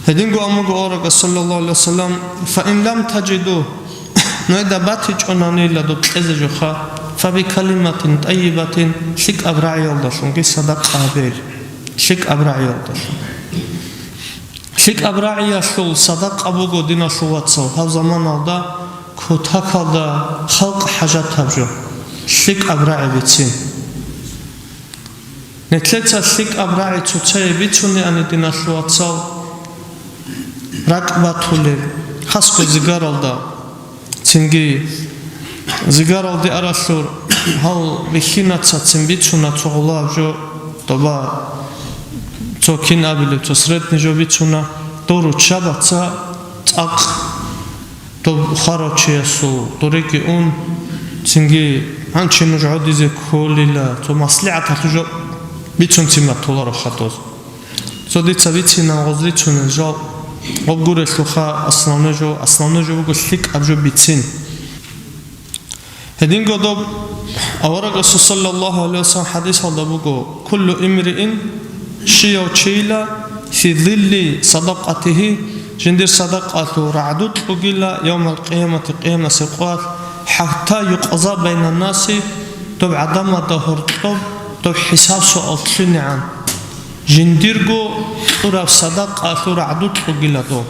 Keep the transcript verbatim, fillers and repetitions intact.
Гьединго амуго аварагас, саллаллагьу гӀалайгьи вассалам: «Фа ин лам таджиду», нужеда батичӀонанила доб кьезе жоха, «фа би калиматин тӀайибатин», лъикӀаб рагӀиялдалъунги садакъа гьабе. ЛъикӀаб рагӀиялдалъун. ЛъикӀаб рагӀиялъул садакъа буго, диналъул вацал, гьаб заманалда кутакалда халкъ хӀажат гьаб жо. ЛъикӀаб рагӀи бицин. Нилъеца лъикӀаб рагӀи цоцае бицунеани, диналъул вацал, ракӀ батулеб, хасго зигаралда, цинги зигаралде аралъур, гьал бихьинацацин бицуна цо гъулаб жо, доба цо кин абилеб, цо средний жо бицуна, дов руччабаца цӀакъ доб хварав чиясул дореги ун, цинги гьанчи нуж гӀодизе кколила, цо маслигӀаталъул жо бицунцин батуларо хадуз. Цо дица бицина гъоз рицунел жал, гъоб гурелъулха, основной жо, основной жо буго лъикӀаб жо бицин. Гьединго доб аварагасул, саллаллагьу гӀалайгьи вассалам, хӀадисалда буго: «Куллу имриин», щияв чийила, «фи зилли садакъатигьи», жиндир садакъалъул рагӀду кьугила, «явмал къиямати», къиямасеб къоялъ, «хӀатта юкъза байнанаси», доб гӀадамазда гьоркьоб доб хӀисаб-суал лъугьинегӀан. Жиндирго кьураб садакъалъул рагӀду кьугила доб.